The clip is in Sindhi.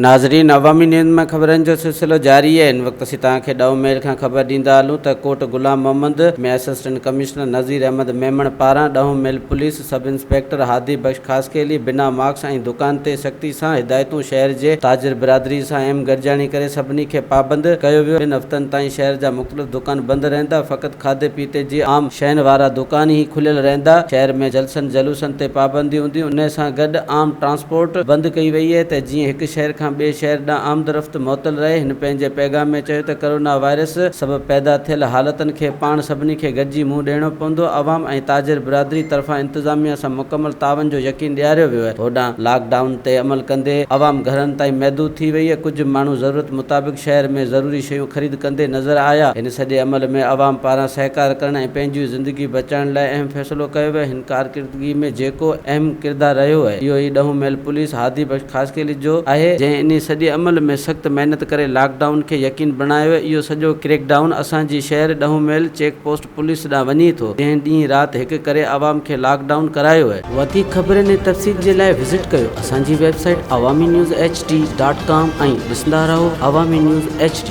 ناظرين عوامي نيوز مان خبرن جو سلسلو جاري آهي هن وقت اسين توهان کي ڏهون ميل کان خبر ڏيندا هلون ته ڪوٽ غلام محمد ۾ اسسٽنٽ ڪمشنر نذير احمد ميمڻ پاران ڏهون ميل police sub inspector Hadi Bakhsh Khaskheli بنا ماڪس ۽ دڪان تي سختي سان هدايتون شهر جي تاجر برادري سان اهم گڏجاڻي ڪري سڀني کي پابند ڪيو ويو ٻن هفتن تائين شهر جا مختلف دڪان بند رهندا فقط کاڌي پيتي جي عام شين وارا دڪان ئي کليل رهندا، شهر ۾ جلسن جلوسن تي پابندي هوندي، انهي سان گڏ عام ٽرانسپورٽ بند ڪئي وئي اهي ته جيئن هڪ شهر کان ٻئي شهر ڏانهن آمد رفت معطل رهي، هن پنهنجي پيغام ۾ چيو ته ڪرونا وائرس سبب پيدا ٿيل حالتن کي پاڻ سڀني کي گڏجي منهن ڏيڻو پوندو، عوام ۽ تاجر برادري طرفان انتظاميا سان مڪمل تعاون جو يقين ڏياريو ويو اهي، هوڏانهن لاڪ ڊائون تي عمل ڪندي عوام گهرن تائين محدود ٿي وئي اهي، ڪجهه ماڻهو ضرورت مطابق شهر ۾ ضروري شيون خريد ڪندي نظر آيا. هن سڄي عمل ۾ عوام پاران سهڪار ڪرڻ ۽ پنهنجي زندگي بچائڻ لاء اهم فيصلو ڪيو ويو. هن ڪارڪردگي ۾ جيڪو اهم ڪردار رهيو اهي اهو ئي ڏهون ميل پوليس هادي بخش خاصخيلي جو آهي جنهن انهي سڄي عمل ۾ سخت محنت ڪري لاڪ ڊائون کي يقين بڻايو. اهو سڄو ڪريڪ ڊائون اسان جي شهر ڏهون ميل چيڪ پوسٽ پوليس ڏانهن وڃي ٿو جنهن ڏينهن رات هڪ ڪري عوام کي لاڪ ڊائون ڪرايو اهي. وڌيڪ خبرن ۽ تفصيل جي لاء وزٽ ڪيو اسان جي website Awami news H D dot com ۽ ڏسندا رهو عوامي نيوز ايڇ ڊي.